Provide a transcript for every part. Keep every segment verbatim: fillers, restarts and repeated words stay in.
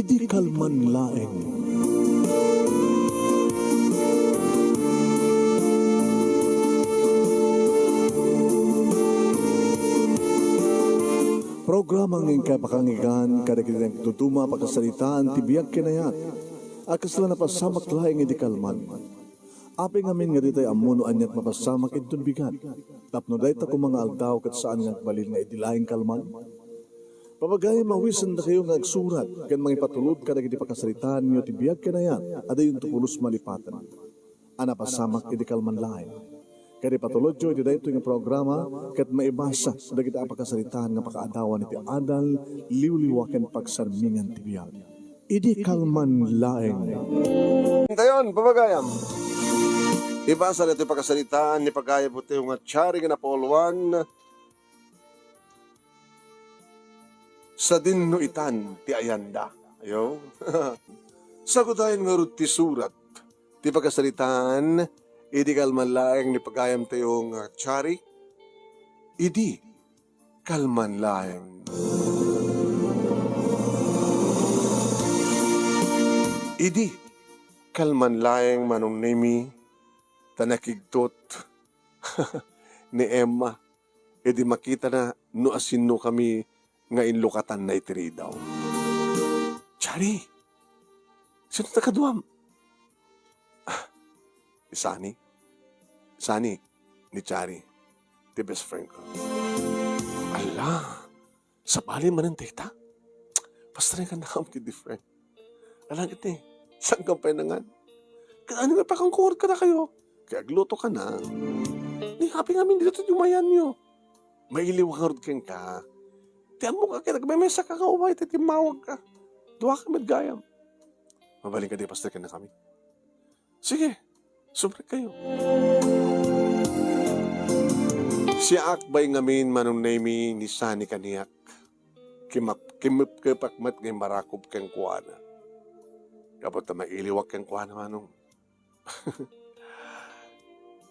Idi kalman laeng. Programa nga inkay pakanggan kadagiti nagtutuma a pakasaritaan ti biag ken ayat a kasla napasamak laeng idi kalman. Apay ngamin nga ditay ammo no aniat mapasamak inton bigat, tapno dayta koma nga aldaw ket saan nga agbalin nga idi laeng kalman? Papagayam, awisendakayo nga agsurat ken mangipatulod kadagiti pakasaritaanyo ti biag ken ayat a diyonto pulos malipaten a napasamak idi kalman laeng. Ket ipatulodyo iti daytoy nga programa ket maibasa dagiti a pakasaritaan nga pakaadawan iti adal, liwliwa ken pagsarmingan ti biag. Idi kalman laeng. Dayon, papagayam. Ibasa daytoy pakasaritaan ni pagayam tayo nga Chari nga napauluan, Sadin no itan ti ayanda. Ayo. Sagudayen ngarud ti surat ti pakasaritaan idi kalman laeng ni pagayam tayo nga Chari. Idi kalman laeng. Idi kalman laeng, Manong Nemi, ta nakigtot ni Emma idi makitana no asino kami nga inlukatanna iti ridaw. Chari, sino ta kaduam? Ah, ni Sunny. Sunny, ni Chari, ti best friend ko. Ala, sabali manen dayta? Basta rin ka nakam kid friend. Alang iti, saan ka pa'y nangan? Ket ania nga pakangkurat kadakayo? Ket agluto ka na. Ni happy ngamin dito ti umayan yo. Mailiw ka ngarud kenka. Ti ammo ka ket agmemesa ka nga umay ti timmawag ka. Dua ka met gayam. Mabalin ka di, Pastor, ken nakami. Sige, subrek kayo. Siak bay ngamin, Manong Nemi, ni Sunny kaniak. Kimak-, kimepkepak met nga immarakob kenkuana. Gapu ta mailiwak kenkuana, Manong.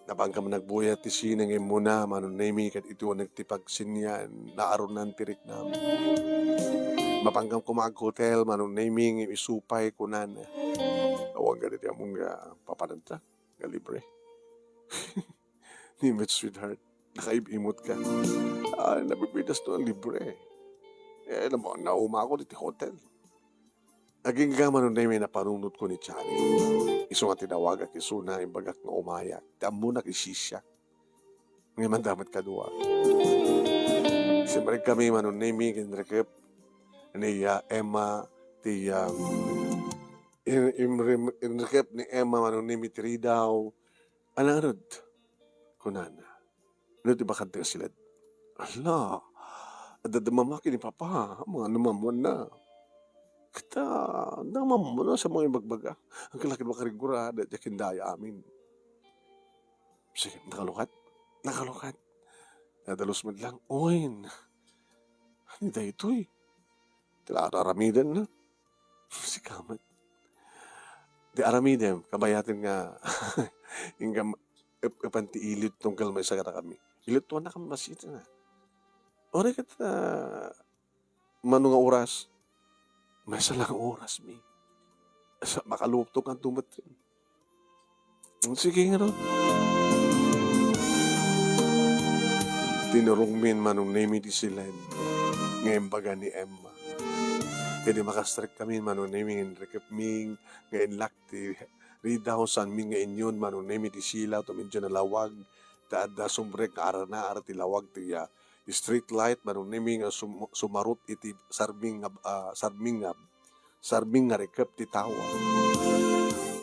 Napanggam nagbuyat ti sine nga immuna, Manong Nemi, ket iti uneg ti pagsinyan, naarunan ti riknam. Mapanggam koma aghotel, Manong Nemi, nga isupay, kunana. Awan gani ti ammom nga papananta nga libre. Ni met, sweetheart, nakaib-imot ka. Ay, nabibidas to ang libre. Eh, na-, nauma ako diti hotel. Agingga, Manong Nemi, napanunot ko ni Chani. Isu nga tinawagak isuna, imbagak nga umayak. Ti ammonak isisiak. Nga mandamet kadua. Simrek kami, Manong Nemi, ken Enriquep ni, ah, Emma, ti, ah, in-, imrim-, Enriquep ni Emma, Manong Nemi, ti ridaw. Ania ngarud? Kunana. Ania ti bakad ti kasiled? Ala, adda mamaki ni Papa, mga namammuanna. Kita, namammuanna sa mga ibagbaga. Ang kalakid makaringgura, da, da, kindaya amin. Sige, nakalukat? Nakalukat. Nadalus met lang, oy, ni daytoy. Tila aramiden na. Sika met. Di aramidem, kabayaten nga, inggam, ep-, epan ti ilit tunggal maysa kadakami. Ilit to na kami masita na. Ore ket, ah, mano nga oras? Maysa lang oras, mi. Sa, makalupto kan tumet. Sige ngarud. Tinurongmin, Manong Nemi, ti siled nga imbaga ni Emma. Idi makastrek kami, Manong Nemi, nga Enriquepmi nga inlak ti ridaw, saanmin nga inyon, Manong Nemi, ti silaw, ta medyo nalawag, ta adda sumrek nga aranaar ti lawag ti, ah, street light, Manong Nemi, nga sum-, sumarot iti sarming nga, ah, sarming nga, sarming nga rikep ti tawa.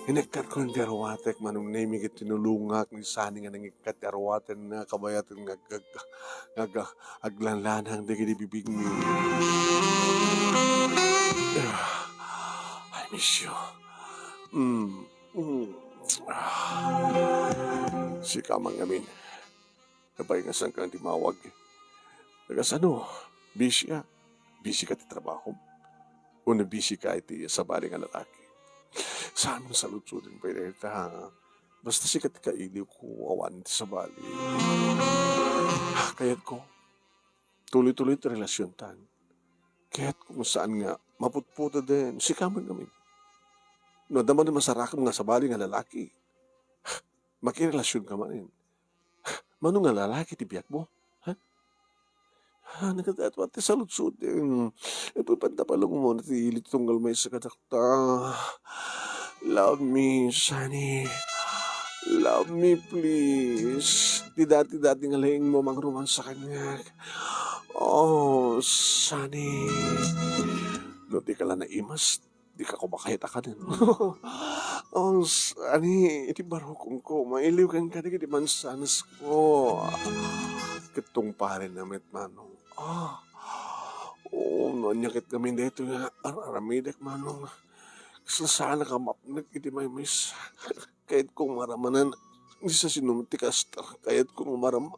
Inekkat ko ti aruatek, Manong Nemi, ket tinulongak ni Sani nga nangikkat ti aruatenna, kabayaten nga ag-, ag-, ag-, aglanlanang dagiti bibigmi. I miss you. Mm. Mm. Ah. Sika man ngamin. Apay nga saan ka dimawag? Kasano? Busy ka? Busy ka ti trabaho? Wenno busy ka iti sabali nga lalaki? Saan mo saludsuden pay dayta? Basta sika ti kailiw ko, awan ti sabali. Kayat ko, tuloy-tuloy ti relasyon tan. Ket kung saan nga maputputeden, sika met ngamin. No adda manen masarakem nga sabali nga lalaki, makirelasionka manen. Mano nga lalaki ti biagmo? Ha? Ha, nagkadadua ti saludsodem. Ipapanda pa lang mo na ti ili ti tunggal maysa kadakta. Love me, Sunny. Love me, please. Ti dati-dati nga laing mo mangromansa kaniak. Oh, Sunny. No di ka la naimas, di ka ko makahit a kanen. Oh, Sunny, iti barukongko, mailiw kenka dagiti mansanesko. Ket tungpalenna met, Manong. Ah, oh, no ania ket ngamin daytoy nga ar-aramidek, Manong. Kasla saanak a mapnek iti maymaysa. Kayatko nga maramanan ti sasinoman ti kasta. Kayatko nga maram-,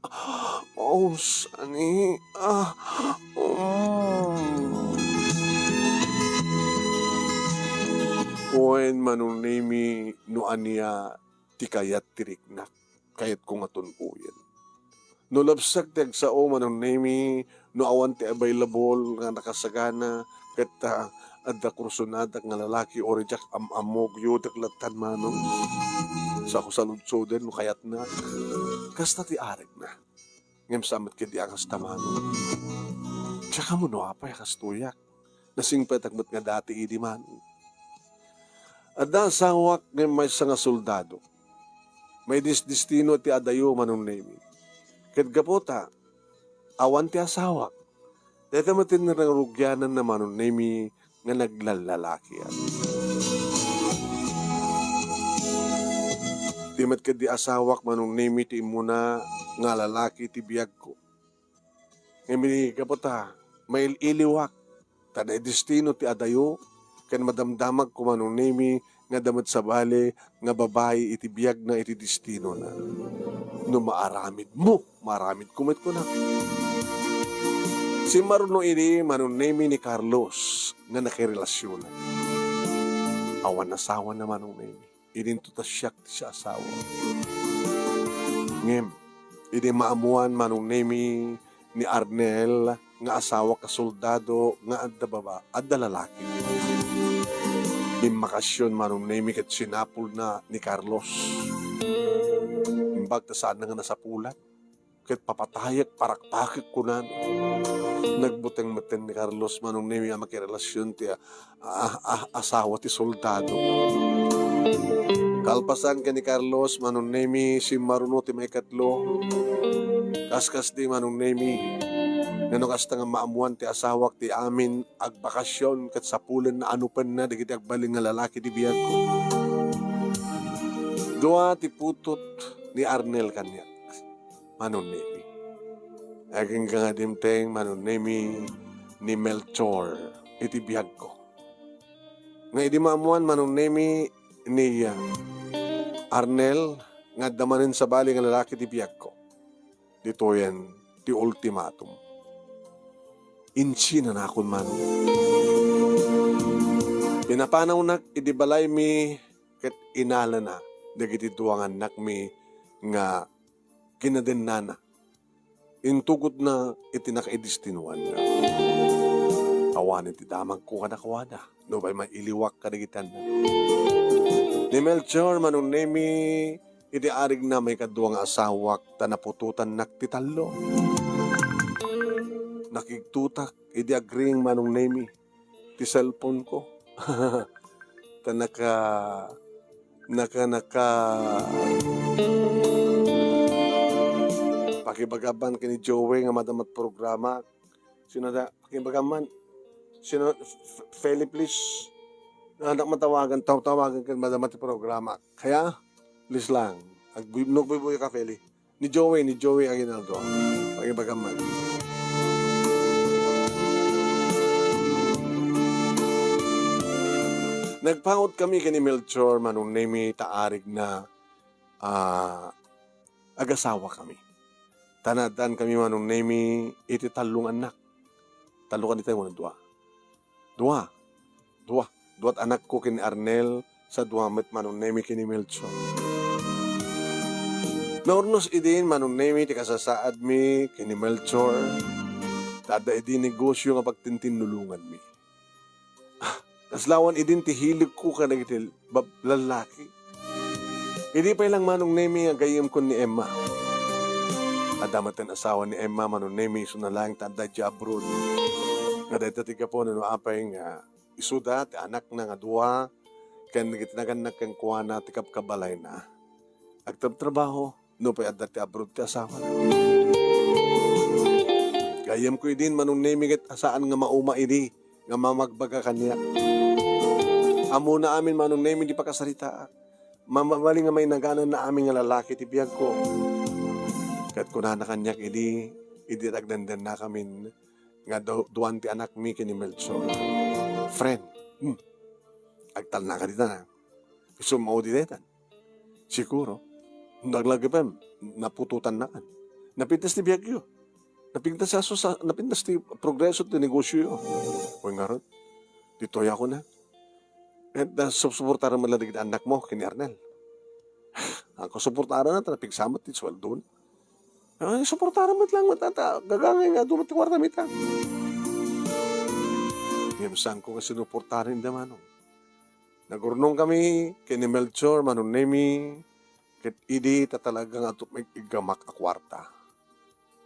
oh, Sunny. Ah, mm. Wen, Manong Nemy, no ania ti kayat ti riknak, kayatko nga tun-oyen. No labsak ti agsao, Manong Nemy, no awan ti available nga nakasagana, ket, ah, adda kursonadak nga lalaki, uray diak am-ammok, yudak lattan, Manong. Saanko saludsodem no kayatna. Kasta ti arigna. Ngem saan met ketdi a kasta, Manong. Diak ammo no apay a kastoyak. Nasingpetak met nga dati idi, Manong. Adda asawak ngem maysa nga soldado. Maidisdistino ti adayo, Manong Nemy. Ket gapu ta awan ti asawak, dayta met ti narugiananna, Manong Nemy, nga naglallalaki. Di met ketdi asawak, Manong Nemy, ti immuna nga lalaki ti biagko. Ngem idi gapu ta mail-iliwak, ta naidistino ti adayo, ken madamdamagko, Manong Nemy, nga adda met sabali nga babai iti biagna iti distinona. No maaramidmo, maaramidko met, kunak. Simmaruno idi, Manong Nemy, ni Carlos nga nakirelasionan. Awan asawana, Manong Nemy. Idinto ta siak ti siaasawa. Ngem, idi maammoan, Manong Nemy, ni Arnel nga asawak a soldado nga adda baba-, adda lalaki. Bimmakasion, Manong Nemy, ket sinapulna ni Carlos. Imbag ta saanna nga nasapulan. Ket papatayek, parakpakek, kunana. Nagbuteng metten ni Carlos, Manong Nemy, a makirelasion ti a-, a-, a-, asawa ti soldado. Kalpasan ken ni Carlos, Manong Nemy, simmaruno ti maikatlo. Kaskasdi, Manong Nemy, nga no kasta nga maammoan ti asawak ti amin agbakasion ket sapulenna a nupenna dagiti agbalin nga lalaki ti biagko. Dua ti putot ni Arnel kaniak. Manong Nemy. Agingga nga dimteng, Manong Nemy, ni Melchor iti biagko. Nga idi maammoan, Manong Nemy, ni, ah, Arnel, nga adda manen sabali nga lalaki ti biagko. Ditoyen ti ultimatum. Insinanakon, Manong. Pinapanawnak idi balaymi ket inalana dagiti dua nga annakmi nga kinadennana. Intugotna iti nakaidistinoanna. Awanen ti damagko kadakuada, nupay mailiwak kadagiti annak. Ni Melchor, Manong Nemy, iti arigna maikadua nga asawak, ta naputotannak ti tallo. Nakigtotak idi agring, Manong Nemy, ti cellphone ko. Ta naka-, naka-, naka-, pakibagam man ken ni Joey nga madama ti programa. Sino da? Pakibagam man. Sino? F-, Feli, please. Anak matawagan, tawtawagan ken madama ti programa. Kaya, please lang. Agbuy-, nagbuybuyka, Feli. Ni Joey, ni Joey Aguinaldo. Pakibagam man. Nagpaut kami ken ni Melchor, Manong Nemy, ta arigna, ah, agasawa kami. Ta naaddaan kami, Manong Nemy, iti tallo nga annak. Tallo kadi tayo, wenno dua? Dua. Dua. Duat anakko ken ni Arnel, sa dua met, Manong Nemy, ken ni Melchor. Naurnos idin, Manong Nemy, ti kasasaadmi ken ni Melchor. Adda idi negosio nga pagtintinnulonganmi. Kaslawan idin ti hiligko kadagiti bab-, lallaki. Idi pay lang, Manong Nemi, nga gayyemkon ni Emma. Adda met ti asawa ni Emma, Manong Nemi, isu nalaeng ta adda idiay abroad. Nga dayta ti gapu no apay nga isuda ti anakna nga dua, ken dagiti nagannak kenkuana ti kabkabalayna. Agtrabtrabaho, nupay adda ti abroad ti asawana. Gayyemko idin, Manong Nemi, ket a saan nga mauma idi nga mamagbaga kaniak. Ammona amin, Manong Nemi, ti pakasaritaak. Mamabali nga mainagananna amin nga lalaki ti biagko. Ket kunana kaniak idi, idi agdendennakamin nga du-, duan ti anakmi ken ni Melchor. Friend, hmm, agtalnaka ditan, a. Isu maudi daytan. Siguro, no aglagipem, naputotannakan. Napintas ti biagyo. Napintas a sus-, napintas ti progreso ti negosioyo. Wen ngarud, ditoy ako na. Ket, ah, susuportaran met la dagiti annakmo ken ni Arnel. Ako suportaran na, ta napigsa met ti sueldona. Ay, suportaran met lang met, ta gagangay nga adu met ti kuartam ita. Ngem saanko nga sinuportaran ida, Manong. Nagurnongkami ken ni Melchor, Manong Nemi, ket idi ta talaga nga adu met iggamak a kuarta.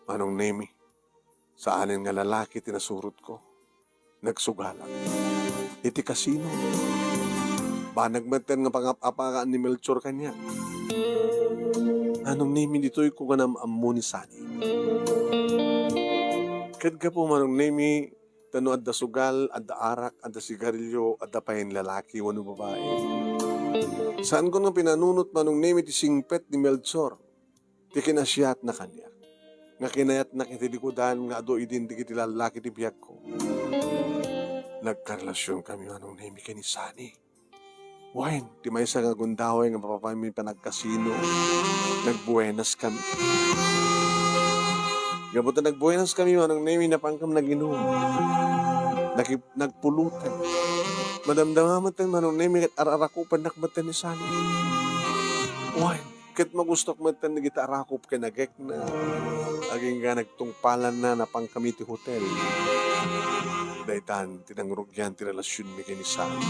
Manong Nemi, saanen nga lalaki ti nasurotko. Nagsugalak iti kasino. Banag metten nga pangap-apakan ni Melchor kaniak. Manong Nemi, ditoyko nga naam-ammo ni Sunny. Ket gapu, Manong Nemi, ta no adda sugal, adda arak, adda sigarilyo, adda pay lalaki wenno babai. Saanko nga pinanunot, Manong Nemi, ti singpet ni Melchor ti kinasiatna kaniak, nga kinayatnak iti likudan nga adu idin dagiti lallaki ti biagko. Nagkarelasionkami, Manong Nemi, ken ni Sunny. Wen, ti maysa nga gundaway nga mapapami panagkasino, nagbuenaskami. Gapu ta nagbuenaskami, Manong Nemi, napankami naginum. Naki-, nagpulutan. Madamdama metten, Manong Nemi, ket ar-arakupennak metten ni Sunny. Wen, ket magustok metten dagiti arakop ken agekna. Agingga nagtungpalanna, napankami ti hotel. Daytan ti nangrugian ti relasionmi ken ni Sunny.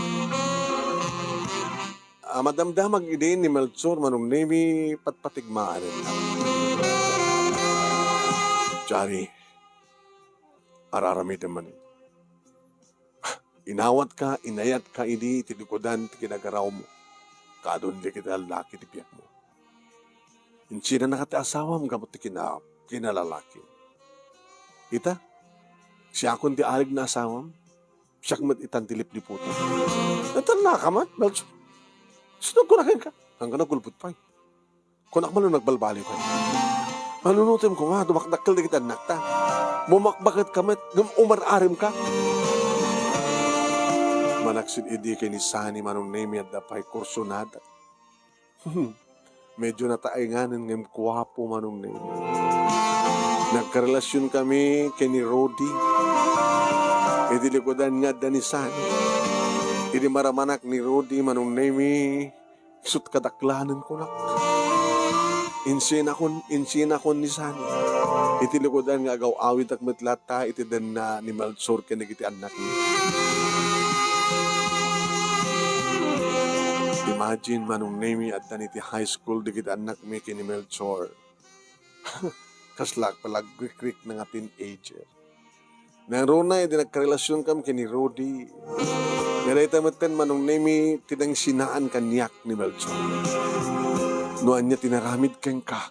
A, madamdamag idi ni Melchor, Manong Nemi, patpatigmaanennak. Jari, ar-aramidem manen. Inawatka, inayatka idi iti likudan ti kinagarawmo. Kadun dagiti lallaki ti biagmo. Insinanaka ti asawam gapu ti kina-, kinalalakim. Ita, siakon ti aleg na asawam, siak met itan ti lipliputan. Natannaka met, Melchor. Sunogko na kenka. Hanggang nagulbod pay. Kunak man no nagbalbaliw ka. Panunutem ko nga, dumakdakkel dagiti annakta. Bumakbaket ka met, ngem umar-arim ka. Manaksid idi ken ni Sunny, Manong Nemi, adda pay kursunada. Medyo nataenganen ngem guapo, Manong Nemi. Nagkarelasion kami ken ni Rudy. Iti likudan nga adda ni Sunny. Idi maramanak ni Rudy, Manong Nemi, isut' kadaklanen kunak. Insinakon, insinakon ni Sunny. Iti likudan nga agaw-awidak met latta iti denna ni Melchor ken dagiti annakna. Imagine, Manong Nemi, addan iti high school dagiti annakmi ken ni Melchor. Kasla pala agrikrikna nga teenager. Nangruna idi nagkarelasionkam ken ni Rudy, nga dayta metten, Manong Nemi, ti nangsinaan kaniak ni Melchor. No ania ti naramid kenka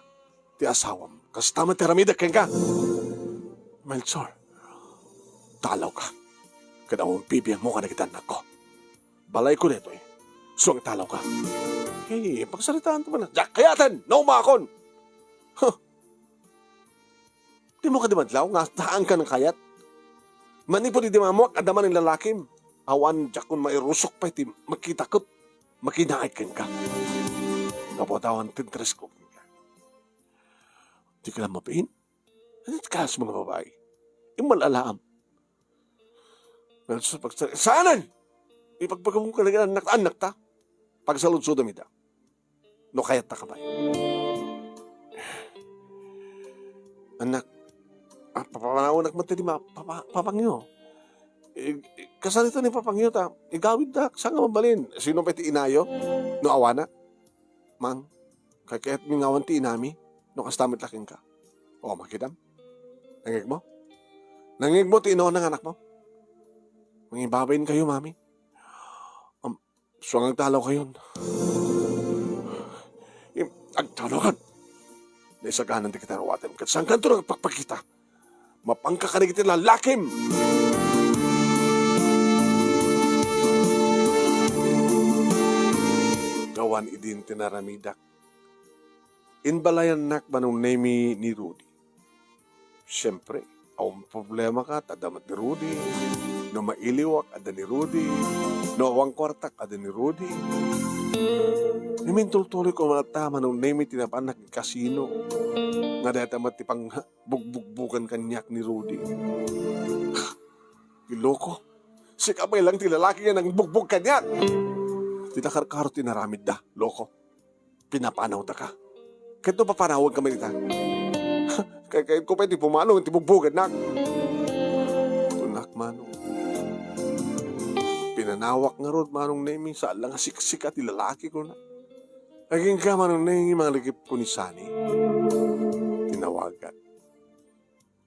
ti asawam, kasta met ti aramidek kenka. Melchor, talawka, ket awan bibiangmo kadagiti annakko. Balayko daytoy. Suang talawka. Hey, pagsaritaanto man. Diak kayaten! Naumakon! Huh! Dimo kadi madlaw nga saanka nga kayat? Manipud idi maammoak, adda manen lalakim. Awan, diakon mairusok pay ti makitaket. Makinaay kenka. Gapu ta awan ti interesko kenka. Dika la mabain? Ania ti kayatmo nga babai? Immal-alaam. Nalso pagsa-, saanen! Ipagbagam kadagiti annak, annakta. Pagsaludsodam ida. No kayatta ka pay. Annak, Ah, papanawanak met ti ma-, papa-, papangyo. I-, i-, kasano ito ni papangyo ta igawiddak, saan nga mabalin? Sino pay ti inayo? No awanak? Mang, kayatmi nga awan ti inami, no kasta met la kenka. O, makitam? Nangngegmo? Nangngegmo ti inawatna nga anakmo? Mangibabain kayo, mami. Am, suang agdalaw kayon. Im, agdalaw kan. Naisaganan ti kataruatem, ket saankanto nagpakpakita. Mapanka kadagiti lalakim! Gawan idin ti naramidak, imbalayannak Manong Nemi ni Rudy. Siempre, awan problemaka, ta adda met ni Rudy. No mailiwak, adda ni Rudy. No awan kuartak, adda ni Rudy. Imintultuloy ko met latta, Manong Nemi, ti napannak iti kasino. Nga dayta met ti pang- bugbugbugan kaniak ni Rudy. Loko. Sika pay lang ti lalaki nga nangbugbog kaniak. Ti nakarkaro ti naramidda, loko. Pinapanawdaka. Ket no papanawagka met ita, kay, kay ko pay ti pumanaw ti bugbugannak. Kunak, Manong. Pinanawak ngarud, Manong Nemi, saan la nga siksika ti lalaki, kunak. Agingga, Manong Nemi, mangrikip ko ni Sunny. Tinawagak.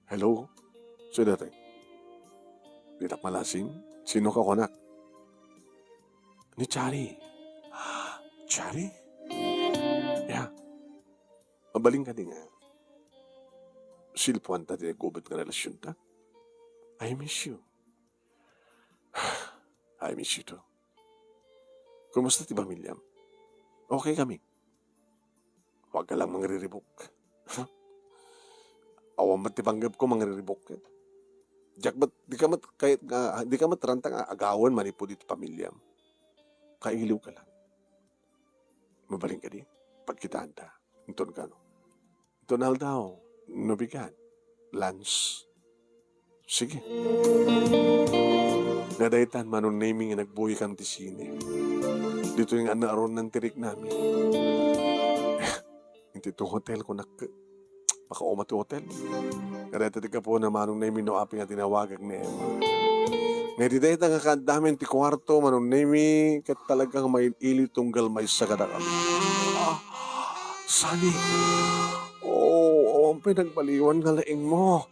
Hello? Sino daytoy? Ditak malasing? Sino ka, kunak? Ni Chari. Chari? Ya. Mabalin kadi nga silpuanta ti nagubet nga relasionta? I miss you. I miss you too. Kumusta ti pamilyam? Okay kami. Huwag ka lang mangriribuk. Awan met ti panggepko mangriribuk ket. Diak met, dika met kayat nga, dika met ranta nga agawen manipud iti pamilyam. Kailiw ka lang. Mabalin kadi? Pagkitaanta. Inton kano. Inton aldaw, no bigat, lunch. Sige. Nga daytan, Manong Nemi, nga nagbuyikam ti sine. Ditoy nga naarunan ti riknami. Iti to hotel, kunak, makauma ti hotel. Nga dayta ti gapuna, Manong Nemi, no apay nga tinawagak ni Emma. Nga iti dayta nga kaaddamin ti kuarto, Manong Nemi, ket talagang mail-ili tunggal maysa kadakami. Ah, Sunny. Oh, awan pay nagbaliwan nga laing mo.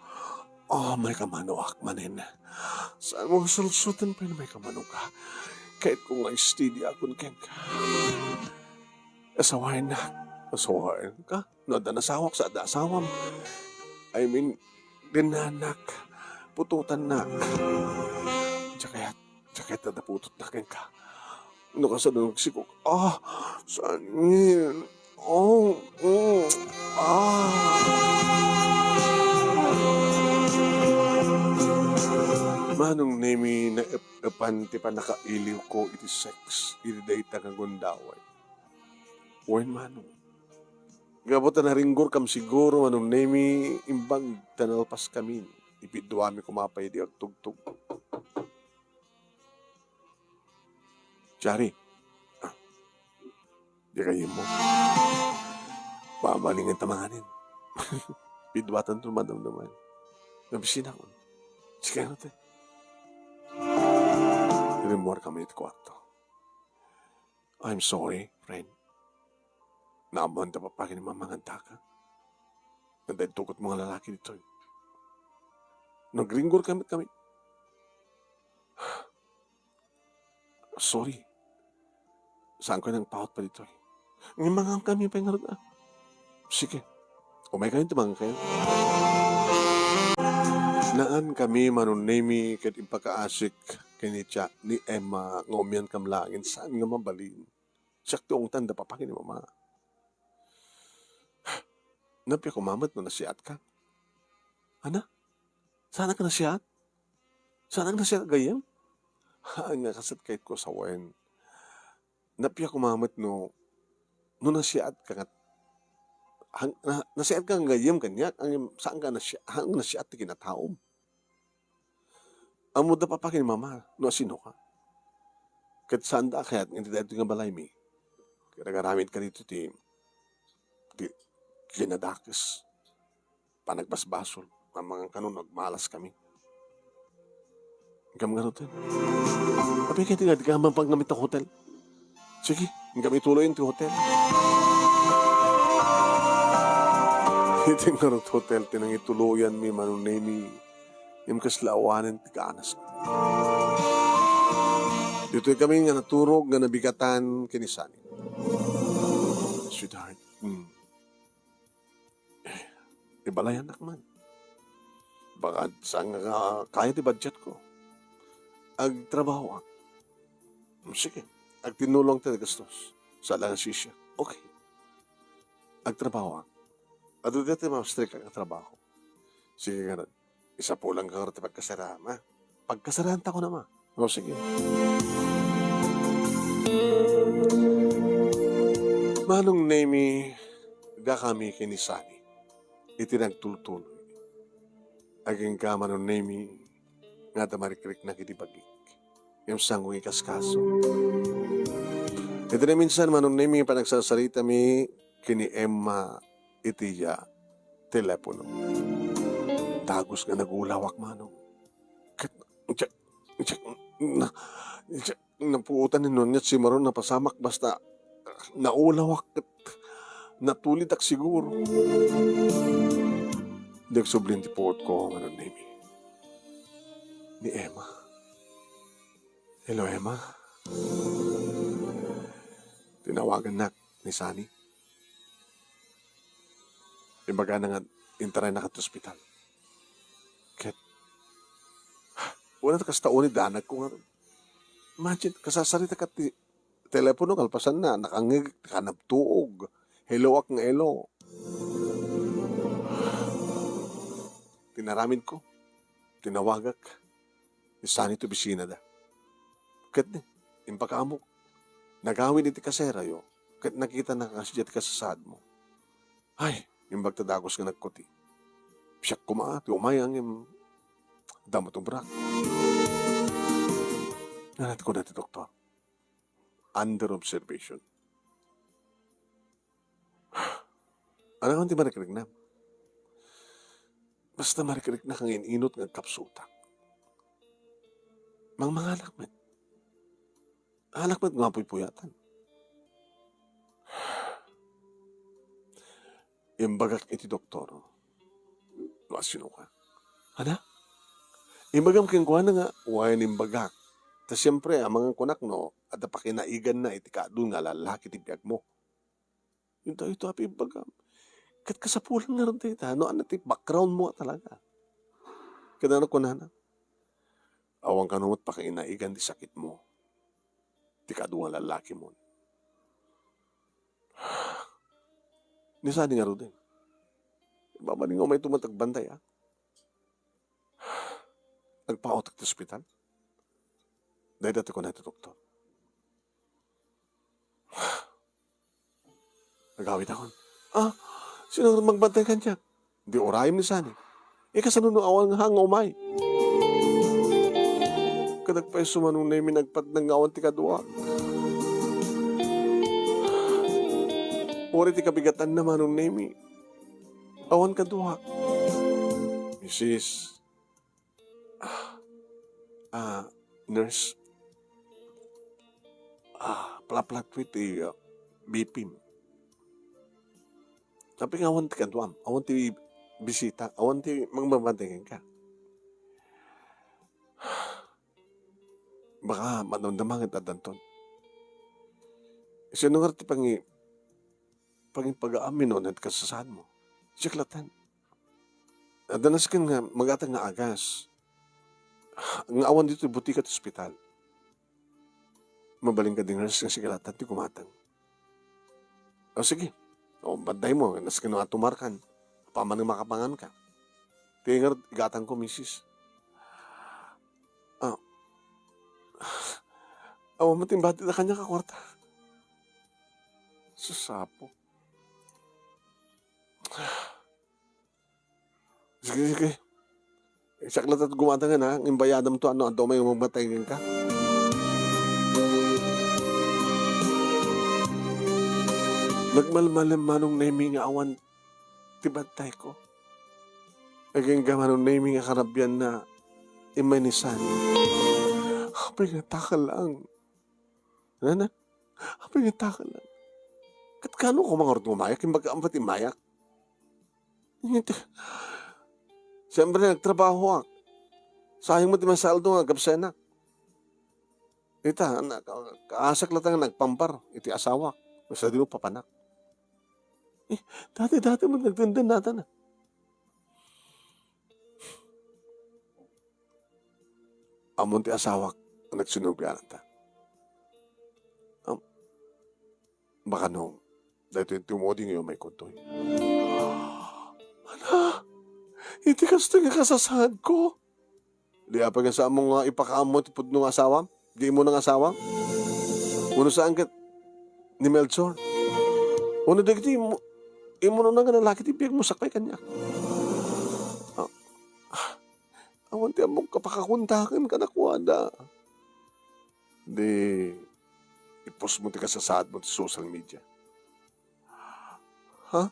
Oh, may kamanoak manen. Saan mo sulsutan pay may kamano ka? Kayat ko nga steady akon kenka. Asawaennak. Asawaenka? No adda nasawak, sa adda asawam. I mean, dinnanak. Putotannak. Diak kayat, diak kayat adda putotna kenka. No kasano nagsikog. Ah, saan? Oh, mm, ah. Manong Nemi, naep-epan ti pannakailiwko iti sex iti dayta nga gundaway. Wen, Manong. Gapu ta naringgorkam siguro, Manong Nemi, imbag ta nalpaskami. Ipidduami koma pay di agtugtog. Chari. Ah. Di kayo mo. Pamalingen ta manganin. Pidduatan to madamdaman. Nabisina ko. Sige, ano te? Rimmuar kami iti kwarto. I'm sorry, friend. Naammoan ta papagi ni Mama nga adda ka. Adda intugot mo nga lalaki ditoy. Nagringgor kami, kami. Sorry. Saan ko nang paot pa ditoy? Ngimmangan kami pa nga, ah. Sige. Umay kayo, tumang kayo. Naan kami, Manong Nemi, ket impakaasik ken ni Cha-, ni Emma nga umian kam laeng saan nga mabalin. Siak ti ungtan da papagi ni Mama. Napia koma met no nasiatka. Ana? Saan ka nasiat? Saan ka nasiat, gayyem? Haan nga kaset kayat ko sawen. Napia koma met no, no nasiat ka nga, han-, na-, nasiat ka nga gayyem kaniak, ngem saan ka nasi-, han-, nasiat ti kinataom. Ammo da papagi ni Mama no asino ka. Ket saan da a kayat nga iti daytoy nga balaymi. Ket agaramid ka dito ti, ti kinadakes, panagbasbasol. Amangan kano no agmalas kami. Inkam ngarud, Tel. Apay ket nga, di ka man pagngam ita hotel. Sige, inkam ituloyen ti hotel. Iti ngarud hotel, ti nangituloyanmi, Manong Nemy, ngem kasla awanen ti kaanasko. Ditoy kami nga naturog nga nabigatan ken ni Sunny. Sweetheart, hmm. Ibalayannak man. Baka saan nga kaya ti budget ko. Agtrabahoak. Sige, agtinulong ti gastos. Sa lang sisya. Okay. Agtrabahoak. Adu dati mas strict ang trabaho. Sige nga, isapulan ka nga ti pagkasaraanna. Pagkasaraan ta ko naman. O, sige. Manong Nemy, dakami ken ni Sunny iti nagtultuloy. Agingga, Manong Nemy, nga adda marikriknak iti bagik. Ngem saanko nga ikaskaso. Iti naminsan, Manong Nemy, panagsasaritami ken ni Emma iti, ah, telepono. Dagus nga nagulawak, Manong. Ket, ket, ket, na, ket, napuotan ni Nonita, simmaro, napasamak, basta naulawak ket natulidak siguro. Di agsubli ti puotko, Manong Nemy. Ni Emma. Hello, Emma. Tinawagannak ni Sunny. Ibagana nga intaraynak ti ospital. Ket, wala ta kasta unay danagko nga. Imagine, kasasarita ka ti telepono, kalpasanna, nakangngeg, kanabtuog. Helloak nga hello. Tinaramidko. Tinawagak. Ni Sunny ti opisinada. Ket ni, imbag amok. Nagawid iti kaserayo. Ket nakitana nga kasdiay ti kasasaadmo. Ay, imbag ta dagus nga nagkuti. Siak koma, ti umay, ngem adda met ubrak. Ngarud, kuna ti doktor, under observation. Ania ngamin ti marikriknam? Basta marikriknak nga in-inut nga agkapsutak. Mangmangalak met. Alak met nga puypuyatan. Imbagak iti doktor no asinoka. Ania? Imbagam kenkuana nga wen, imbagak. Ta siempre, amangan kunak no adda pakinaiganna iti kaadu nga lallaki ti biagmo. Ita, ita, apay imbagam. Ket kasapulan ngarud dayta, no, ania ti background mo talaga. Ket ania kunana? Awan kano met pakainaigan ti sakitmo. Ti kaadu nga lallakimon. Ni Sunny ngaruden. Ibabalinko met ti agbantay, a. Agpaawtak ti ospital. Dayta ti kuna ti doktor. Agawidakon. A, sino nga magbantay kaniak? Di urayem ni Sunny. Ket kasano no awan nga hang nga umay? Ket agpayso, Manong Nemy, nagpatnag nga awan ti kaduak. Uray ti kabigatanna, Manong Nemy, awan kaduak. Misis, a, nurse, a, plaplatwe ti, a, B P-m. Apay nga awan ti kaduam, awan ti bisita, awan ti mangbabantay kenka. Baka madamdama nga addanton. Sino nga ti pangi-, pangipagaam no, ket kasasaadmo? Siak latta. Adda nasken nga magatang nga agas. Nga awan ditoy butika ti ospital. Mabalin kadi nga nurse nga siak latta ti gumatang. O, sige. O, bantaymo, nasken no atumarkan. Apaman nga makapanganka. Ti ngarud, igatangko, misis. A. Awan met ti imbatida kaniak a kuarta. Sus, Apo. Sige, sige. Siak latta ti gumatangen, ha? Ngem bayadamto no adda umay nga magbantay kenka. Nagmalmalem, Manong Nemy, nga awan ti bantayko. Agingga Manong Nemy nga kanabianna, immay ni San. Apay nga taka lang. Nana? Apay nga taka lang. Ket kaano ko mangarud nga mayak? Imbag ampat imayak. Siyempre, nagtrabahoak. Sayang met ti masaldo nga agkapsaenak. Ita, na-, ka-, kaasak latta nga nagpampar iti asawak. Basta di mo papanak. Eh, dati-dati mo nagdendennata na. Ammon ti asawak nga nagsinublian ta. Am-, baka no, daytoy ti umudi nga umay kuntoy. Ana, iti kastoy nga kasasaadko. Di apay nga saanmo nga ipakaammo ti pudno nga asawam? Di imo nga asawam? Wenno saan ket ni Melchor? Wenno dagiti imo, imo nga lalaki ti biagmo sakbay kaniak? Ah, ah, awan ti ammok a pakakundangan kadakuada. Di, i-post mo ti kasasaadmo ti social media. Ha?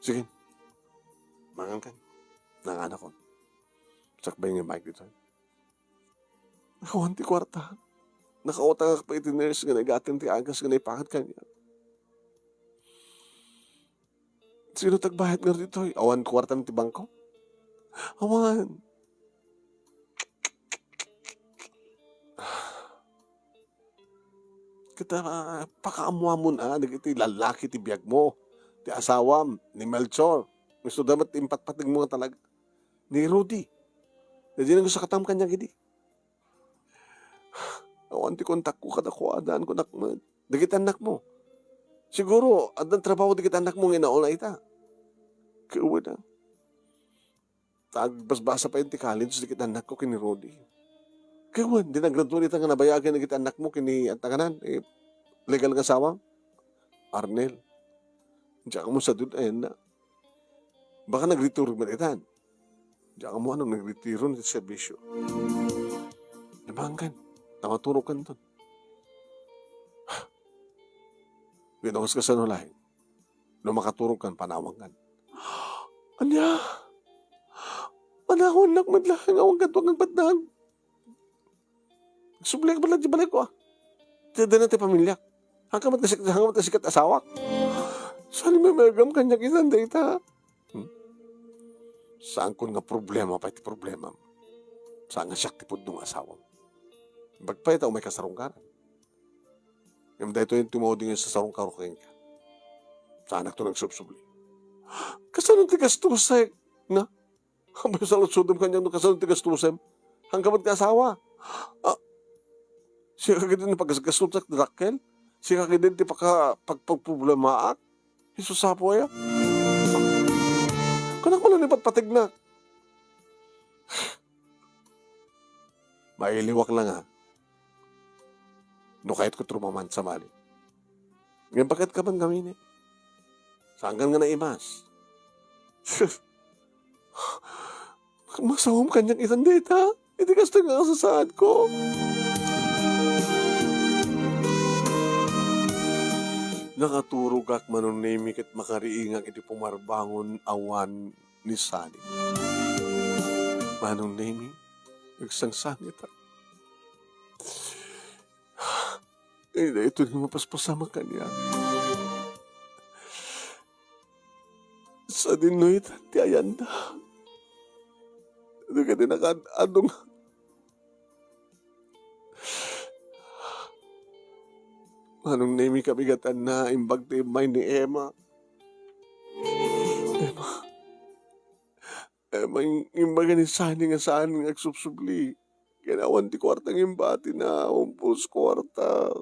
Sige. Mangan kan. Nanganakon. Sakbay nga bike dito. Awan ti kuarta. Nakautangak pay iti nurse nga naigaten ti agas nga naipakat kaniak. Sino ti agbayad ngarud ditoy? Awan kuarta ti bangko? Awan. Ket, ah, pakaammoamon, ah, dagiti lallaki ti biagmo, ti asawam, ni Melchor. Isu da met ti impatpateg mo nga talaga. Ni Rudy. Daydiay nga sakatam kaniak idi. Awan ti kontakko kadakuada, kunak met. Dagiti annakmo. Siguro, addan trabaho dagiti annakmo nga inauna ita. Kawen a. Ta agbasbasa pay ti college dagiti annakko ken ni Rudy. Kawen, di nagraduar ita nga nabayagen dagiti annakmo ken ni, anta nganan, eh, legal nga asawa? Arnel. Diak ammo sadun, ayanna. Baka nagretiro met itan. Diak ammo no nagretiro ti serbisyo. Nabangan, ta maturogkan ton. Ginawes kasano laeng? No makaturogkan, panawankan. Ania? Panawannak met laeng, awan kadua nga agbatdan. Subliak met laeng ti balayko, ah. Ti adda ti pamiliak. Hangka met ti sik-, hangka met ti sikat asawak. Saan nga mamagam kaniak itan dayta? Hmm? Saankon nga problema pay ti problemam. Saan nga siak ti pudno nga asawam. Bagpay ta umay kasarungkaran. Ngem daytoy ti maudi nga sasarungkaro kenka. Saanakto nga agsubsubli. Kasano ti gastusek? Na? Apay, saludsodem kaniak no kasano ti gastusem? Hangka met nga asawa. Ah, sika ketdi ti paggasgastutak, dakkel? Sika ketdi ti paka-, pagpagproblemaak? Jesus, apo aya? Kanak man ni patpategnak. Mailiwak la nga. No kayatko ti rumaman, sabali. Ngem bakit ka man ngamin, eh? Saan nga naimas? Masawam kaniak itan dayta? Iti kasta nga kasasaadko. Nakaturogak, Manong Nemy, ket makariingak iti pumarbangon awan ni Sally. Manong Nemy, agsangsangitak. Ay, daytoy nga mapaspasamak kaniak. Sadinoy ti ayanda. Dagiti nakaad-adu nga Manong Nemy, kabigatanna, imbag ti immay ni Emma. Emma. Emma, im-, imbaga ni Sunny nga saan nga agsubsubli. Ken awan ti kuarta nga imbatina, awan pulos kuarta.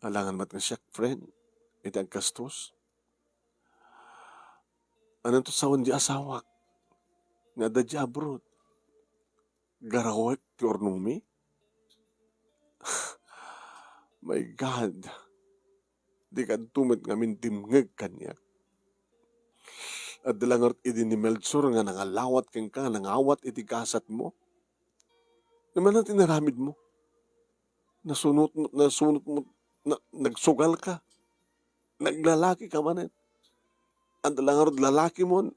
Alangan met nga siak, friend, iti aggastos. Ananto sawen di asawak nga adda di abroad? Garawek ti urnongmi? My God, di kadto met ngamin dimngeg kaniak. Adda la ngarud idi ni Melchor nga nangalawat kenka, nangawat iti gasatmo? Naman ti inaramidmo? Nasunot mo, nasunot mo, na, nagsugal ka. Naglalaki ka manen. Anda la ngarud lalaki mon,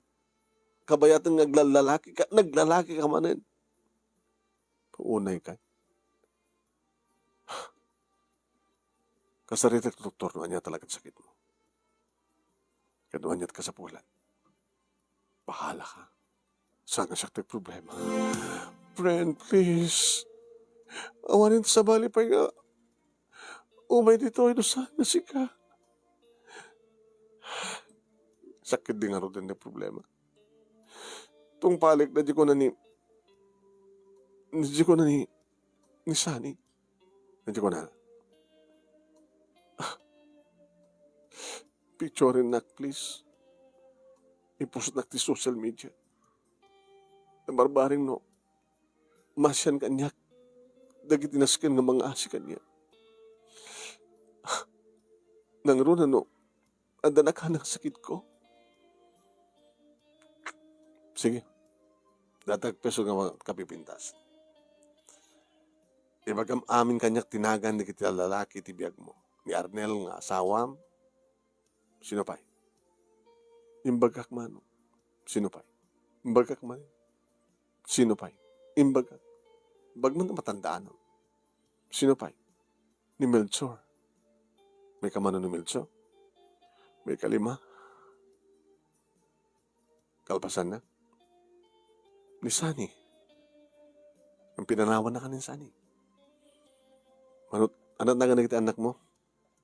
kabayaten nga aglallalaki ka, naglalaki ka manen. Paunay ka. Kasaritak, doktor, no ania talaga ti sakitmo. Ket no ania ti kasapulan. Bahala ka. Saan nga siak ti problema? Friend, please. Awanen ti sabali pay nga umay ditoy no saan nga sika. Sakit di ngaruden ti problema. Tungpalik, daydi kuna ni, daydi kuna ni, ni Sunny. Daydi kuna. Picturennak, please. Ipostnak ti social media. Barbareng no, masian kaniak dagiti nasken nga mangaasi kaniak. Nangruna no, adda nakana nga sakitko. Sige. Datag peso nga mga kapipintas. Ibagam amin kaniak ti nagan dagiti lalaki ti biagmo. Ni Arnel nga asawam, sino pay? Imbagak man. Sino pay? Imbagak man. Sino pay? Imbagak. Bagman a matandaanam. Sino pay? Ni Melchor. May kamano ni Melchor? May kalima? Kalpasanna? Ni Sunny. Ang pinanawan na ka ni Sunny. Manut-, anat na nga nagiti anak mo?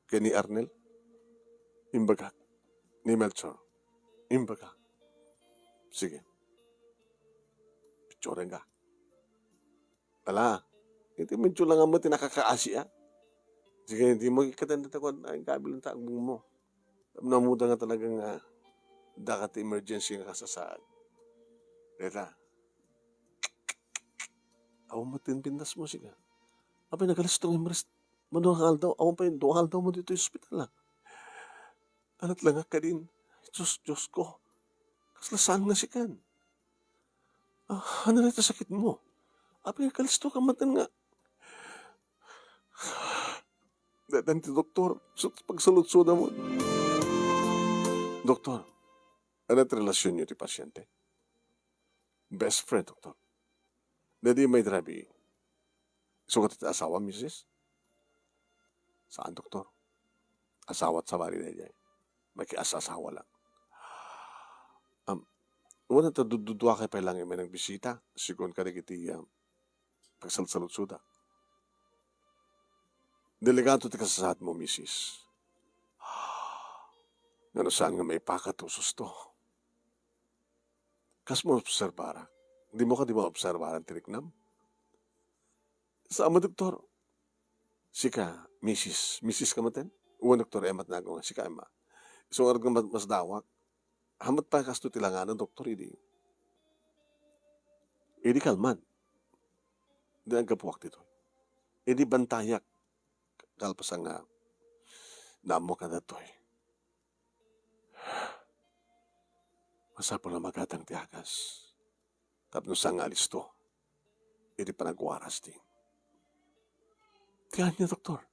Ken ni Arnel? Imbagak. Ni Melchor? Imbagak. Sige. Picturen ka. Ala, iti medyo lang mo ti nakakaasi, ah. Sige, di mo ikatan dita kuan, ay, kabilang ta agbung mo. Namuda nga talaga nga daka ti emergency nga kasasaad. Deta. Awan mo tin pintas mo, sige. Apay, nagalisto nga imrest. Mano nga aldaw, awan pa yung duwang aldaw mo dito yung ospital, ah. Anat lang nga kadin, Diyos, Diyos ko. Kasla saan nga sikan? Ah, ano na ito sakit mo? Apay, kalisto ka man nga. Datan ti doktor, so, pagsaludsoda mo. Doktor, ano ti relasyon niyo ti pasyente? Best friend, doktor. Dadi may drabi. Sukat iti asawa, misis? Saan, doktor? Asawa ti sabali daydiay. Makias-asawa lang. Am, wen ta dududua kay pay lang may nagbisita, sigun kadagiti, ah, pagsalsaludsoda. Delikado ti kasasaad mo, misis. Ngano saan nga maipakat usos to? Kas mo obserbarak? Di mo kadi maobserbaran ti riknam? Saan mo, doktor? Sika, misis. Misis ka maten? Wen, Doktor Emma, tinago nga. Sika, Emma. Isu ngarud nga mas, masdawak. Hamat pa kasto ti langana, doktor, idi. Idi kalman. Di naggapuak ditoy. Idi bantayak. Kalpasan nga, naammo ka datoy. Masapul a magatang ti agas. Tapno saan nga alisto iti panagwaras ti, ti ania, doktor?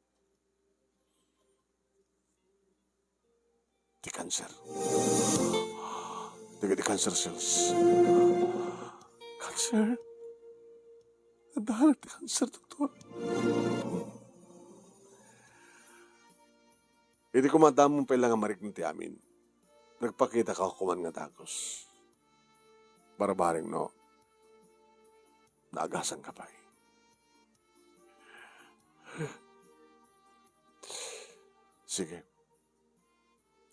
Ti cancer. Dagiti cancer cells. Cancer? Adda ti cancer, doktor. Idi kumadamon pay la nga marikna ti amin, nagpakita ka kuman nga dagus. Barbareng no, naagasan ka pay. Sige.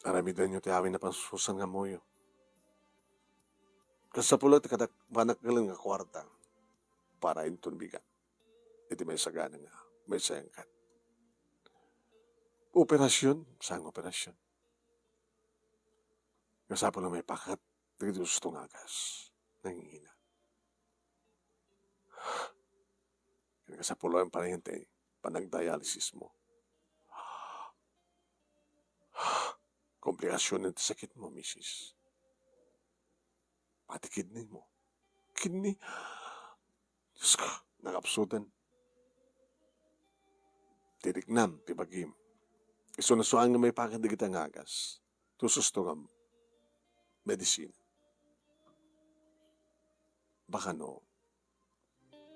Aramidenyo ti amin a pansusan nga ammoyo. Kasapulo ti kadak-, panaknalen nga kuarta para inton bigat. Iti maisagana nga maisayangkan. Operasyon, saan nga operasyon? Nga sapul a maipakat dagiti gusto nga agas. Nangihina. Ken kasapuloan pay ti panagdialysis mo. Komplikasyon ti sakit mo, misis. Pati kidney mo. Kidney. Diyos ko, nakapsuten. Ti riknam ti bagim. Isu no saan nga maipakat dagiti angagas. Tususto nga medisina. Baka no,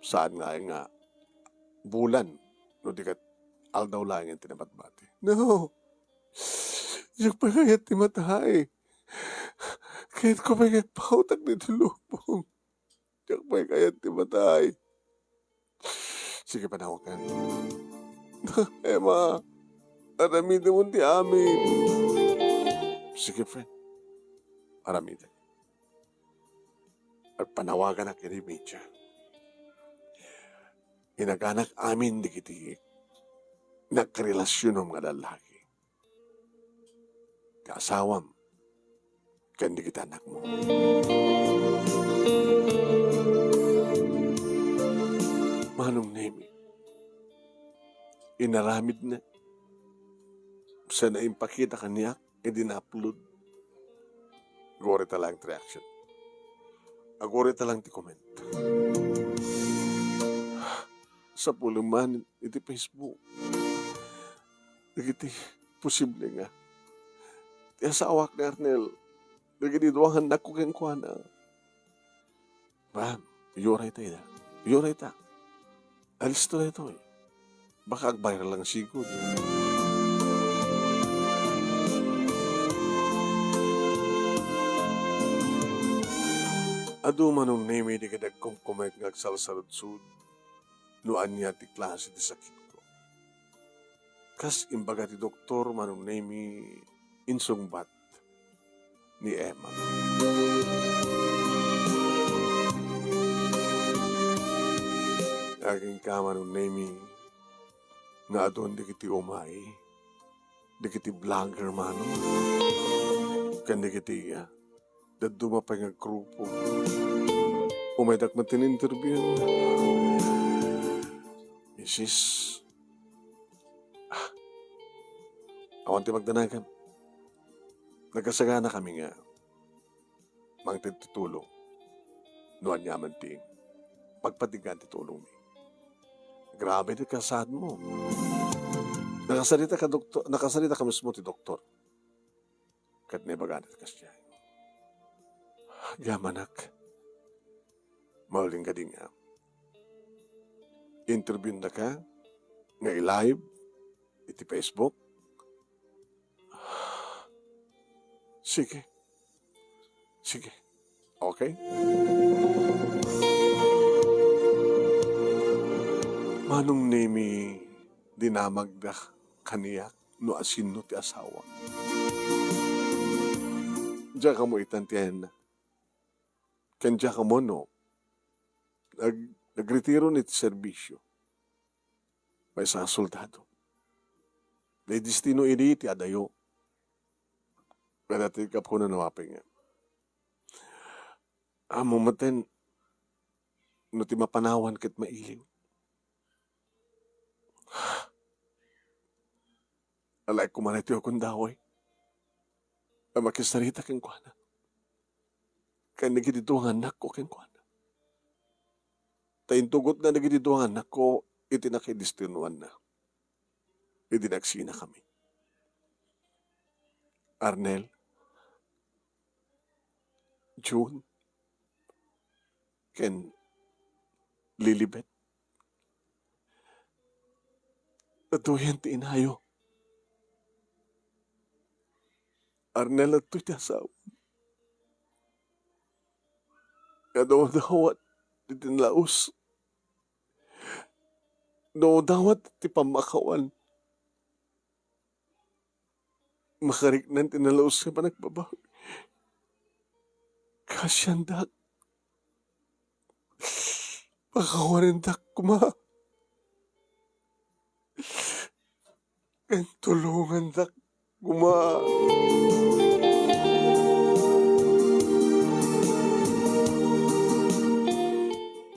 saan nga, nga bulan, no di ket aldaw laeng ti nabatbati. No. Diak pay kayat ti matay. Kayatko pay nga agpautak ditoy lubong. Diak pay kayat ti matay. Sige, panawagan. Emma, aramidem ti amin. Sige, friend. Aramidek. Agpanawaganak iti media. Inaganak amin dagiti nagkarelasionem nga lallaki. Ti asawam, ken dagiti anakmo. Manong Nemi, inaramidna sana impakita kaniak idi na-upload. Aguray ta laeng ti reaction. Aguray ta laeng ti comment. Sapulem manen iti Facebook dagiti posible nga ti asawak ni Arnel dagiti dua nga annakko kenkuana. Ma'am, iyurayta ida. Iyurayta. Alisto daytoy. Baka agviral lang sigud. Adu, Manong Nemi, dagiti nagkumkumek nga agsalsaludsod no ania ti klase ti sakitko. Kas imbaga ti doktor, Manong Nemi, insungbat ni Emma. Agingga, Manong Nemi, nga adun dagiti umay, dagiti vlogger, Manong, ken dagiti, ah, dadduma pay nga grupo. Umaydak met ti interview. Misis, ah, awan ti magdanagam. Nagkasaganakami nga mangted ti tulong no aniaman ti pagpatnangan ti tulongmi. Grabe ti kasaadmo. Nakasarita ka, doktor, nakasarita ka mismo ti doktor. Ket naibagana ti kasdiay. Agyamanak. Maulin kadi nga interviewendaka nga i-live iti Facebook. Sige. Sige. Okay? Manong Nemi, dinamagda kaniak no asino ti asawa. Diak ammo itan ti ayanna. Ken diak ammo no nag-, nagretiro iti serbisio. Maysa nga soldado. Ti destino idi ti adayo. Kada ti kapkuna no apay nga. Ammom metten no ti mapanawan ket mailiw. Alaek koma daytoy a gundaway a makisarita kenkuana. Ken dagiti dua nga annakko kenkuana. Ta intugotna dagiti dua nga annakko iti nakaidestinoanna. Idi nagsinakami. Arnel, June, ken Lilibet. Adtoyen ti inayo. Arnel, adtoy ti asawa. Nga dawdawat ti nalaus. Dawdawat ti pammakawan. Makariknan ti nalaus nga panagbabawi. Kaasiandak. Pakawanendak koma. Ken tulongandak koma.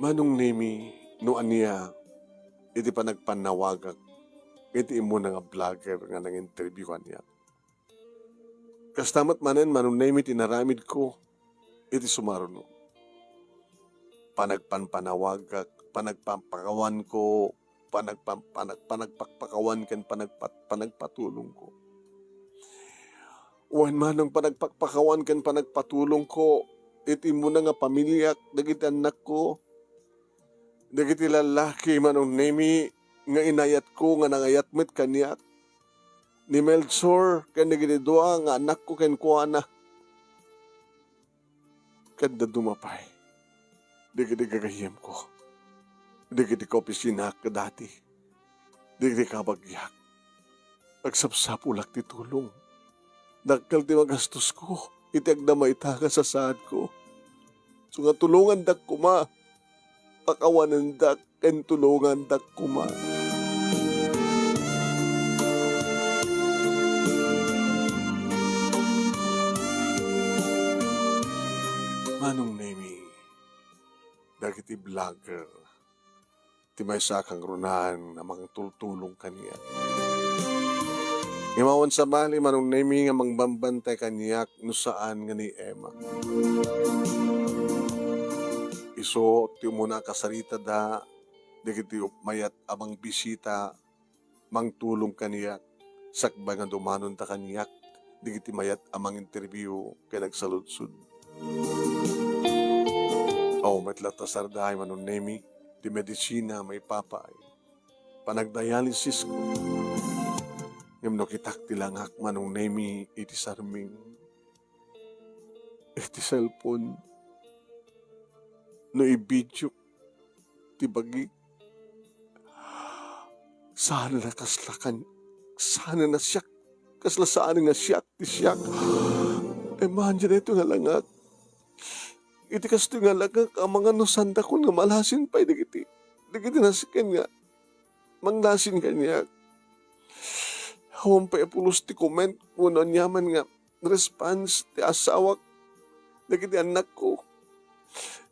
Manong Nemi, no ania iti panagpannawagak iti immuna nga vlogger nga nang-interview kaniak. Kasta met manen, Manong Nemi, ti inaramidko iti sumaruno. Panagpanpanawagak, panagpampakawanko, panagpa-, panag-, panagpakpakawan ken panagpat-, panagpatulongko. Wen manong panagpakpakawan ken panagpatulongko iti immuna nga pamiliak, dagiti annakko, dagiti lallaki, Manong Nemi, nga inayatko nga nangayat met kaniak, ni Melchor ken dagiti dua nga annakko kenkuana. Ken dadduma pay dagiti gagayyemko, dagiti kaopisinak kadati, dagiti kabagiak. Agsapsapulak ti tulong. Dakkel ti magastosko iti agdama ita nga sasaadko. So nga tulongandak koma, pakawanendak ken tulongandak koma. Manong Nemi, dagiti vlogger ti maysa a kangrunaan a mangtultulong kaniak. Ngem awan sabali, Manong Nemi, nga mangbambantay kaniak no saan nga ni Emma. Isu ti umuna a kasaritada dagiti mayat a mangbisita, mangtulong kaniak, sakbay nga dumanonda kaniak dagiti mayat a manginterview ken agsaludsod. Aw, met latta sarday, Manong Nemi, ti medisina maipapaay panagdialysis ko. Ngem no kitak ti langak, Manong Nemi, iti sarming, iti cellphone, no i-video ti bagik, saan a kasla kan-, saan a siak, kasla saan nga siak ti siak. Imagine ito nga langak. Iti kastoy nga langak, amangan no saandakon nga malasin pay dagiti, dagiti nasiken nga manglasin kaniak. Awan pay a pulos ti comment wenno aniaman nga response ti asawak dagiti annakko,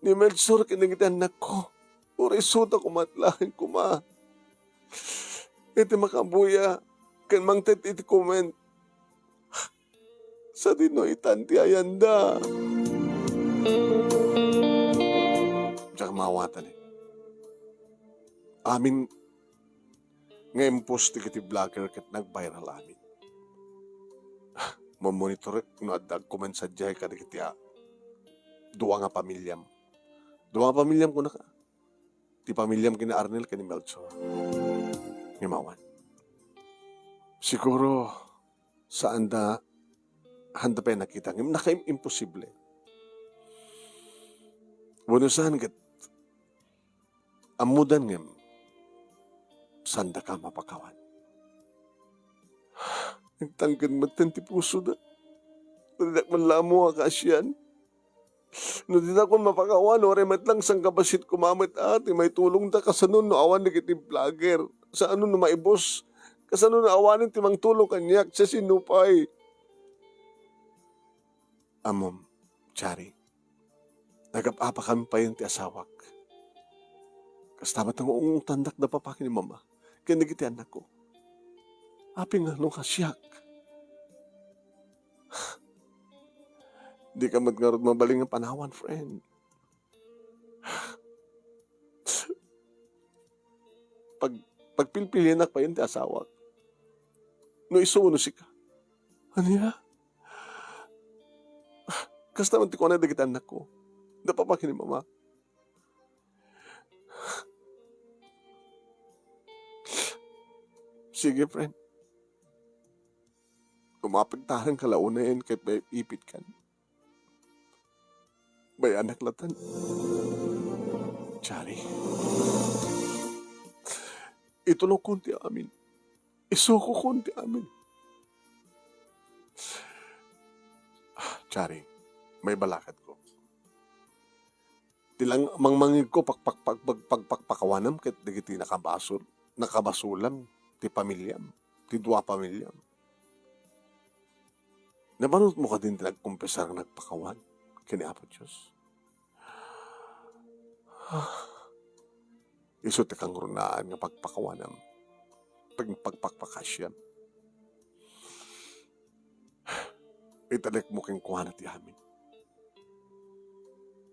ni Melchor ken dagiti annakko. Uray isuda koma met laeng koma iti makabuya ken mangted iti comment. Sadino itan ti ayanda? Diak maawatan, eh. Amin nga impost dagiti vlogger ket nag-viral amin. Mamonitorek no adda agcomment sadiay kadagiti a dua nga pamiliam. Dua nga pamiliam, kunaka. Ti pamiliam ken ni Arnel ken ni Melchor. Ngem awan. Siguro, saanda, haanda pay nakita. Ngem nakaim-, imposible. Wenno saan ket ammodan ngem saandaka mapakawan. Nagtangken metten ti pusoda. Diak man la ammo a kaasian. No dinakon mapakawan, uray met lang sangkabassit koma met a ti maitulongda, kasano no awan dagiti vlogger? Kasano no maibus? Kasano no awanen ti mangtulong kaniak? Siasino pay? Ammom, Chari, nagap-apakami payen ti asawak. Kasta met nga ungutandak da papa ken ni mama ken dagiti annakko. Apay nga no kasiak? Dika met ngarud mabalin nga panawan, friend. Pag-, pagpilpiliennak payen ti asawak. No isu wenno sika. Ania? Kasta man ti kuna dagiti annakko. Da papa ken ni mama. Sige, friend. Umapigtarenka la unayen ket bay-, ipitkan. Bayanak latan. Chari. Itulokon ti amin. Isukokon ti amin. Chari, maibalakadko. Ti lang-, mangmangngegko, pakpak-, pag-, pag-, pagpakpakawanam ket dagiti nakabasol, nakabasulam ti pamiliam, ti dua a pamiliam. Nabanutmo kadin ti nagkumpesar nga nagpakawan ken ni Apo Dios? Isu ti kangrunaan nga pagpakawanam, pag-, pagpakpakasiam. Italekmo kenkuana ti amin.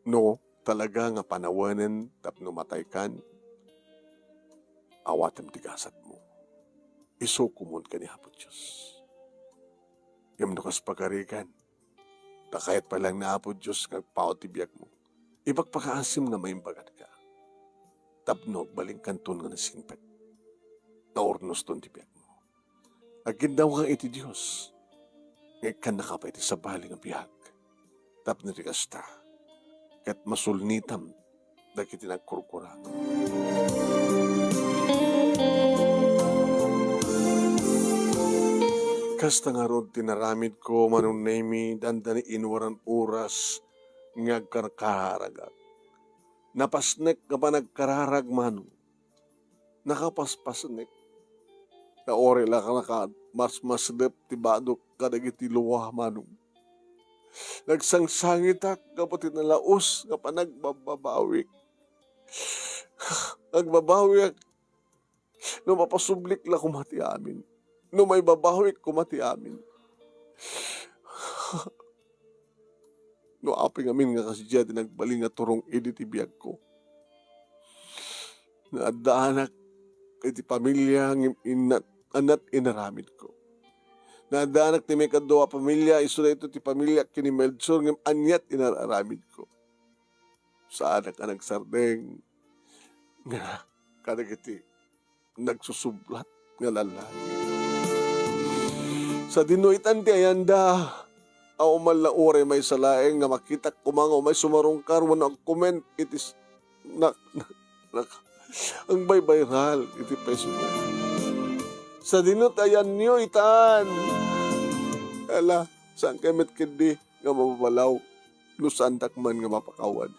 No talaga nga panawanen tapno mataykan, awatem ti gasatmo. Isukomon ken ni Apo Dios. Ngem no kas pagarigan, ta kayat pay laeng ni Apo Dios nga agpaut ti biagmo, ipakpakaasim nga maimbaganka. Tapno agbalinkanton nga nasingpet, naurnoston ti biagmo. Agginnawa iti Dios, nga ikkannaka pay ti sabali nga biag. Tapno ti kasta, ket masulnitam dagiti nagkurkurago. Kasta ngarud ti naramidko, Manong Nemi, dandani inuaran oras nga agkarkararagak. Napasnek nga panagkararag, Manong. Nakapaspasnek. Ta uray la ka naka-, mas maslep ti badok kadagiti lua, Manong. Nagsangsangitak gapu ti nalaus nga panagbabawik. Agbabawiak no mapasublik la koma ti amin. No maibabawik koma ti amin. No apay ngamin nga kasdiay ti nagbalin nga turong idi ti biagko. Naaddaanak iti pamilia ngem innat, annat inaramidko. Naaddaanak ti maikadua a pamilia, isu daytoy ti pamilia ken ni Melchor ngem aniat inaramidko. Saanak a nagsardeng nga kadagiti nagsusublat nga lallaki. Sadino itan ti ayanda, a umalla uray maysa laeng nga makitak koma nga umay sumarungkar wenno agcomment iti s-, nak-, nak-, agbaybayral iti Facebook. Sadino ti ayanyo itan? Ala, saan kay met ketdi nga mababalaw no saandak man nga mapakawan?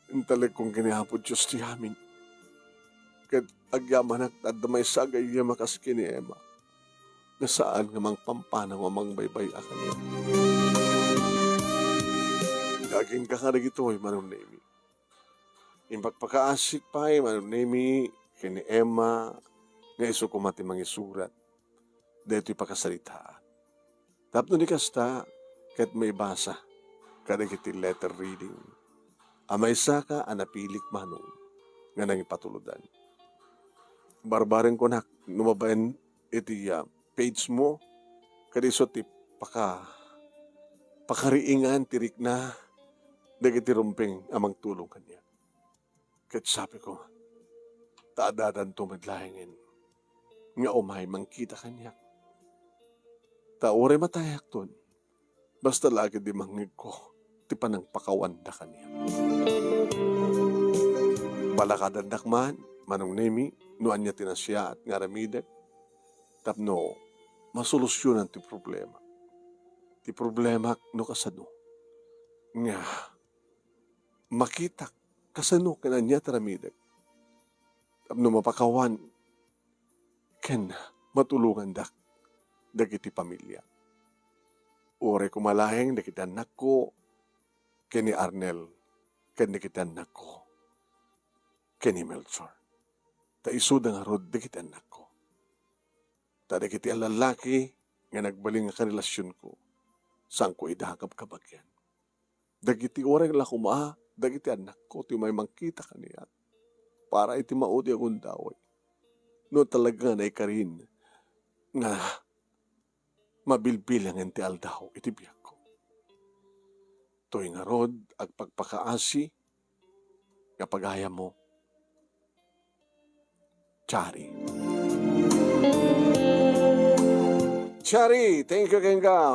Intalekkon ken ni Apo Dios ti amin. Ket agyamanak ta adda maysa a gayyem a kas ken ni Emma nga saan nga mangpampanaw a mangbaybay-a kaniak. Agingga kadagitoy, Manong Nemi. Impakpakaasik pay, Manong Nemi, ken ni Emma nga isu koma ti mangisurat daytoy pakasaritaan. Tapno ni kasta, ket maibasa kadagiti letter reading a maysaka a napilik, Manong, nga nangipatulodan. Barbarengko, nak, no mabain iti, ah, page mo, ket isu ti paka-, pakariingan ti rikna dagiti rumbeng a mangtulong kaniak. Ket sapiko, ta adadanto met laengen nga umay mangkita kaniak. Ta uray matayakton, basta la ketdi mangngegko ti panangpakawanda kaniak. Palakadandak man, Manong Nemi, no ania ti nasayaat nga aramidek tapno masolusionan ti problema. Ti problemak no kasano nga makitak kasano ken ania ti aramidek tapno mapakawan ken matulongandak dagiti pamilia. Uray koma laeng dagiti annakko ken ni Arnel ken dagiti annakko ken ni Melchor. Ta isuda ngarud dagiti annakko. Ta dagiti a lallaki nga nagbalin nga karelasionko, saanko ida a kabkabagian. Dagiti uray la koma, dagiti annakko ti umay mangkita kaniak para iti maudi a gundaway. No talaga nga naikarin nga mabilbilangen ti aldaw iti biagko. Toy ngarud, agpakpakaasi nga pagayammo. Chari. Chari, thank you, Kenga.